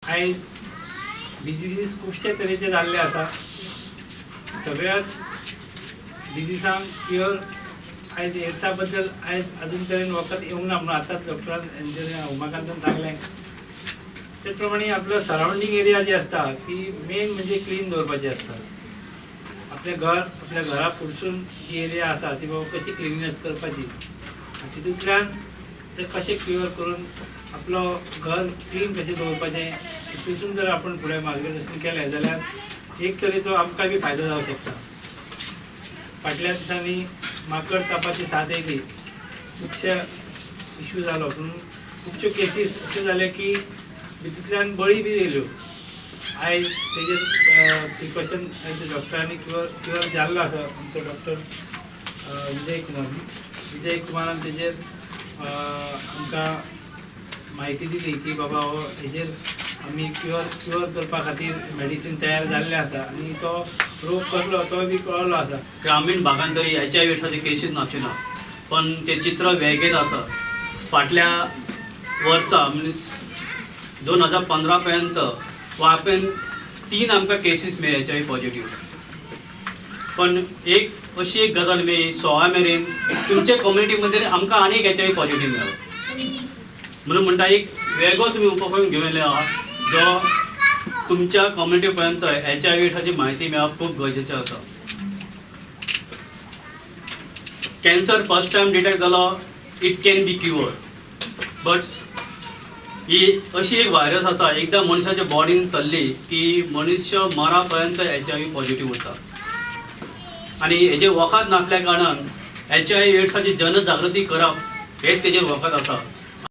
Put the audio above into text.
आयज डिजिजीस खुबशे तरेचे जाल्ले आसा. सगळ्याच डिजिजांक क्युअर आयज एड्सा बद्दल आयज अजून तरेन वखद येवंक ना म्हणून आतांच डॉक्टरान इंजिनियर उमाकांतान सांगलें. तेच प्रमाणे आपलो सरावंडींग एरिया जी आसता ती मेन म्हणजे क्लीन दवरपाची आसता. आपलें घर, आपल्या घरा फुडसून जी एरिया आसा ती बाबा कशी क्लिनिनेस करपाची आनी तितूंतल्यान ते कशें क्युअर करून आपलो घर क्लीन कशें दवरपाचें, तितून जर आपण फुडें मार्गदर्शन केलें जाल्यार एक तरेचो आमकां बी फायदो जावंक शकता. फाटल्या दिसांनी माकड तापाची साथ येयली, खुबशे इशू जालो, पूण खुबश्यो केसीस अश्यो जाल्यो की भितूंतल्यान बळी बी येयल्यो. आयज तेजेर प्रिकॉशन आयज डॉक्टरांनी क्युअर क्युअर जाल्लो आसा. आमचो डॉक्टर विजय कुमार, विजय कुमारान तेजेर आमकां म्हायती दिली की बाबा हो हेजेर आमी क्युअर क्युअर करपा खातीर मेडिसीन तयार जाल्लें आसा आनी तो रोग कसलो तो बी कळ्ळो आसा. ग्रामीण भागांत तरी एच I V एड्साचे केसीस नाशिल्लो, पण ते चित्र वेगळेच आसा. फाटल्या वर्सा मिन्स 2015 पर्यंत वापेन 3 आमकां केसीस मेळ्ळे एच I V positive. पण एक अशी एक गजाल मेळ्ळी, 16 मेरेन तुमच्या कम्युनिटीमध्ये आमकां आनीक एच I V positive मेळ्ळो. म्हणून म्हणटा एक वेगळो तुमी उपक्रम घेवन येयले आहा, जो तुमच्या कम्युनिटी पर्यंत एच I V एड्साची म्हायती मेळप खूब गरजेचें आसा. कॅन्सर फर्स्ट टायम डिटेक्ट जालो, it can be cured, but ही अशी एक व्हायरस आसा, एकदां मनशाच्या बॉडीन सरली की मनुष्य मरा पर्यंत एच I V positive उरता. आनी हेजेर वखद नासल्या कारणान एच I V एड्साची जनजागृती करप हेच तेजेर वखद आसा.